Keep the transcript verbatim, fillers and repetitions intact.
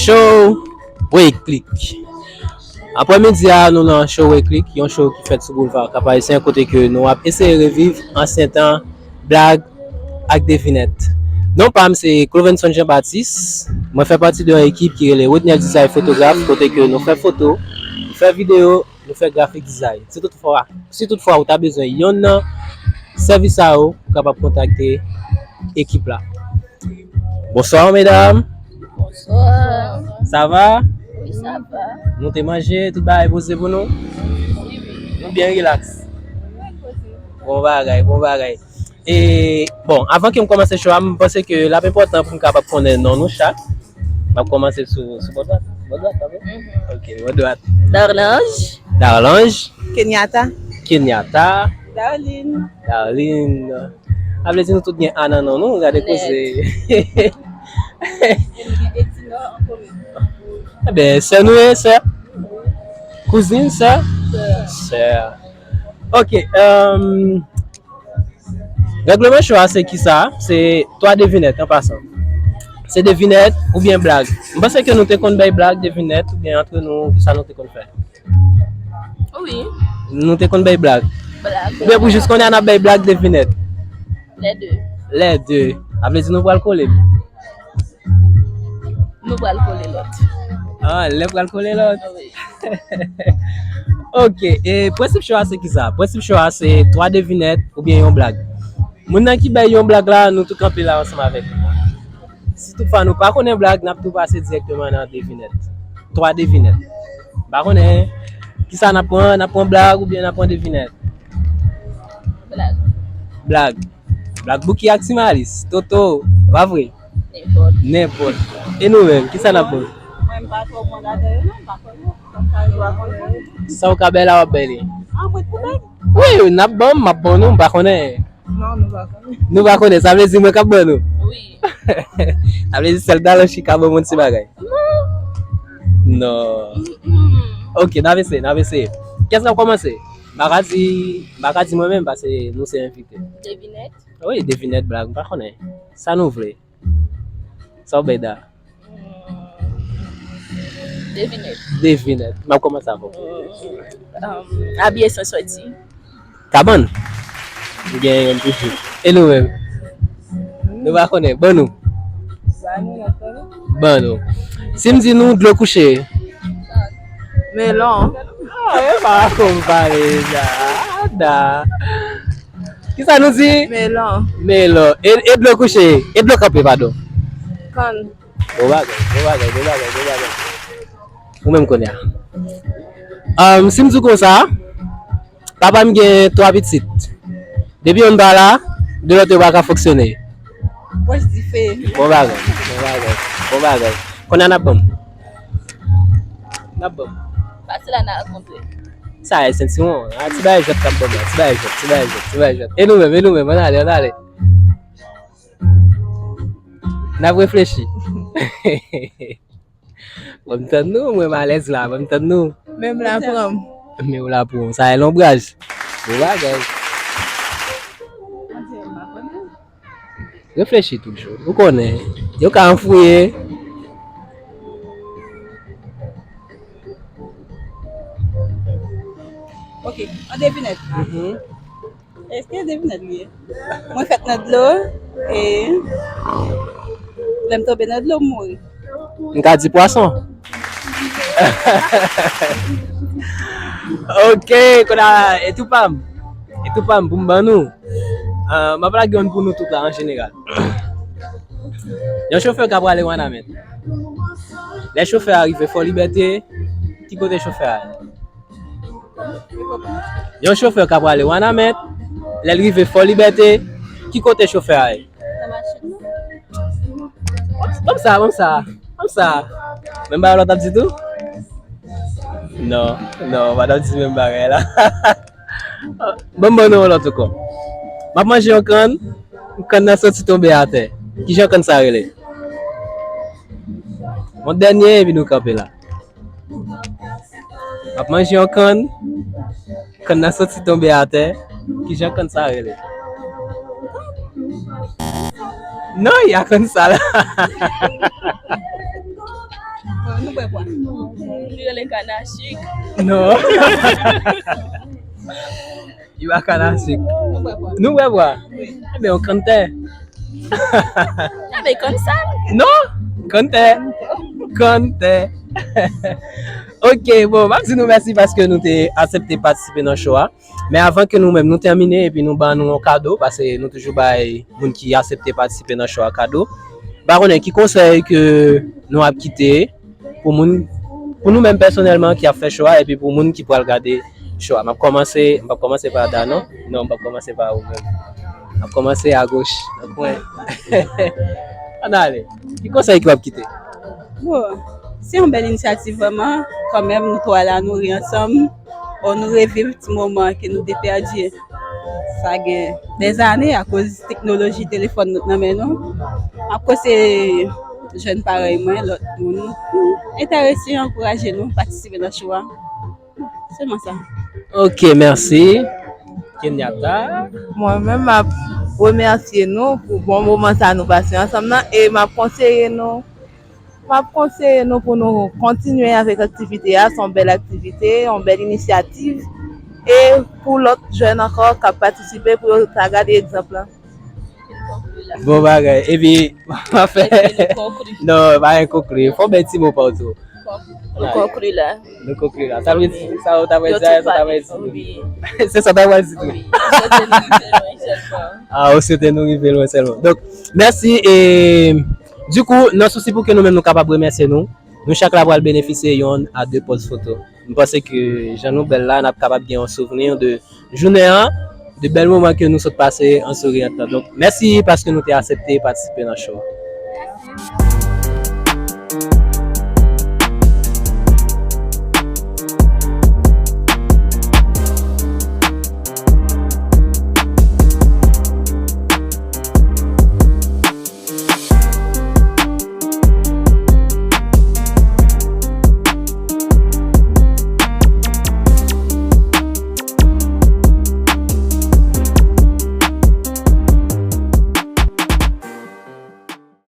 Show Weklik. Aprèmidi a, nou nan Show Weklik, yon show ki fèt sou boulva Kap Ayisyen, kote ke nou ap eseye reviv ansyen tan, blag ak devinèt. Non pa m se Clovenson Jean Baptiste. Mwen fè pati de yon ekip ki rele Rodnel Design Fotograf, kote ke nou fè foto, nou fè videyo, nou fè graphic design. Si toutfwa, si toutfwa ou ta bezwen yonn nan sèvis sa yo, ou kapab kontakte ekip la. Bonsoir, medam. Bonsoir. Sa va? Wi, sa va. Nou te manje, tout bagay poze pou nou? Wi, wi. Nou byen rilaks. Bon bagay, bon bagay. E, bon, avan ke m kòmanse show a, m panse ke l ap enpòtan pou m kapab konnen non nou chak. M ap kòmanse sou, sou bò dwat. Bò dwat, pa vre? Mhm. Ok, bò dwat. Darlange. Darlange. Kenyatta. Kenyatta. Darline. Darline. A vle di nou tout gen A nan non nou, gade koze. E nou gen Edina an premye. Eben, sè nou ye, sè. Kouzin, sè. Sè. Ok, um, règleman show a se kisa? Se twa devinèt an pasan. Se devinèt oubyen blag. M panse ke nou te konn bay blag, devinèt, oubyen antre nou, kisa nou te konn fè? Wi. Nou te konn bay blag. Blag. Oubyen pou jis kounye a n ap bay blag, devinèt? Lè de. Lè de. A vle di nou pral kole. Nou pral kole lòt. Ah, lè pral kole lòt. Wi. Ok, e prensip show a se kisa? Prensip show a se twa devinèt oubyen yon blag. Moun nan ki bay yon blag la, nou tou kanpe la ansanm avèk li. Si toutfwa nou pa konnen blag, n ap tou pase dirèkteman nan devinèt. Twa devinèt. M pa konnen kisa n ap pran, n ap pran blag oubyen n ap pran devinèt? Blag. Blag. Blag Bouki ak Ti Malis. Toto, pa vre? Nenpòt. Nenpòt. E nou menm, kisa n ap pran? Mwen, m pa twò bon ladan yo, non, m pa konnen. Sa w ka bay la, w ap bay li. Ah, mwen tou bay. Wi, n ap ban m, m ap ban nou, m pa konnen. Non, nou pa konnen. Nou pa konnen, sa vle di mwen k ap ban nou. Wi. Sa vle di sèl Darlange ki ka ban moun ti bagay. Non. Non. Mm-mm. Ok, n ap eseye, n ap eseye. Kiyès k ap kòmanse? M pa ka di, m pa ka di mwen menm, paske nou se envite. Devinèt? Wi, devinèt, blag, m pa konnen. Sa nou vle? Sa w bay da? Devinèt. Devinèt. M ap kòmanse avè w. Um, abiye san sòti. Kabann. M gen yon toujou. E nou menm? Nou pa konnen. Ban nou. Ban nou, n ap konnen. Ban nou. Si m di nou dlo kouche. Melon. Ah, e pa konpare sa. Ah, da. Kisa nou di? Melon. Melon. E, e dlo kouche? E dlo kanpe, padon. Kann. Bon bagay, bon bagay, bon bagay, bon bagay. Ou menm kounye a. Um, si m di w konsa, papa m gen twa pitit. Depi yonn pa la, de lòt yo pa ka fonksyone. Wòch dife. Bon bagay, bon bagay, bon bagay. Kounye a n ap ban m. N ap ban m. Pase la n a rankontre. Sa e sentiwon. A, ti bagay jwèt k ap ban m la. Ti bagay jwèt, ti bagay jwèt, ti bagay jwèt. E nou menm, e nou menm, ann ale, ann ale. N ap reflechi. Ban m tann nou, mwen m alèz la, ban m tann nou. Men m la pran m. Men w la pran m. Sa e lonbraj. Bon bagay. Reflechi toujou. Ou konnen, yo ka anfouye. Ok, an devinèt. Mhm. Èske devinèt li ye? Mwen fèt nan dlo, e lè m tonbe nan dlo, m mouri. M ka di pwason. Ok, kounye a, e tou pa m. E tou pa m pou m ban nou. Ah, m ap lage youn pou nou tout la, an jeneral. Yon chofè k ap prale Wanament. Lè chofè a rive Fò Libète, ki kote chofè a ye? Yon chofè k ap prale Wanament, lè l rive Fò Libète, ki kote chofè a ye? Nan machin nan. Ban m sa, ban m sa, ban m sa. Menm bagay lòt ap di tou? Non, non, pa t ap di menm bagay la. Ban m ban nou yon lòt ankò. M ap manje yon kann, kann nan soti tonbe atè. Kijan kann sa rele? Yon dènye, epi nou kanpe la. M ap manje yon kann, kann nan soti tonbe atè. Kijan kann sa rele? Non, y a kann sa la. Nou bwè bwa. Li rele kanasik. Non. Li pa kanasik. Nou bwè bwa. Nou bwè bwa. Ebyen, yon kanntè. Ebyen, kannsal. Non, kanntè. Kanntè. Ok, bon, m ap di nou mèsi paske nou te aksepte patisipe nan show a. Men avan ke nou menm nou tèmine epi nou ban nou yon kado, paske nou toujou bay moun ki aksepte patisipe nan show a kado. M pa konnen ki konsèy ke nou ap kite pou moun, pou nou menm pèsonèlman ki ap fè show a epi pou moun ki pral gade show a. M ap kòmanse, m p ap kòmanse pa Da non. Non, m p ap kòmanse pa ou menm. M ap kòmanse agoch, nan kwen. Ann ale. Ki konsèy ki w ap kite? Bon, se yon bèl inisyativ vrèman. Kanmenm, nou twa la, nou ri ansanm. Bon, nou reviv ti moman ke nou te pèdi. Sa gen dèzane akoz teknoloji telefòn nou nan men nou. M ap konseye jèn parèy mwen, lòt moun, enterese, ankouraje nou, patisipe nan show a. Sèlman sa. Ok, mèsi. Kenyatta. Mwen menm, m ap remèsye nou pou bon moman sa nou pase ansanm nan e m ap konseye nou, m ap konseye nou pou nou kontinye avèk aktivite a. Se yon bèl aktivite, yon bèl inisyativ. E pou lòt jèn ankò k ap patisipe, pou yo ta gade egzanp lan. Bon bagay. Epi, w ap fè. Epi nou konkli. Non, pa gen konkli. Fò w bay ti mo pa w tou. Nou konkli la. Nou konkli la. Sa vle di, sa w ta pral di a, sa w ta pral di tou. Wi. Se sa w ta pral di tou. Wi. Mwen swete nou rive lwen sèlman. Ah, ou swete nou rive lwen sèlman. Donk, mèsi. E, dikou, nan sousi pou ke nou menm nou kapab remèsye nou, nou chak la pral benefisye yonn a de pòz foto. M panse ke jan nou bèl la, n ap kapab gen yon souvni de jounen an, de bèl moman ke nou sot pase an souriyan. Donk, mèsi paske nou te aksepte patisipe nan show.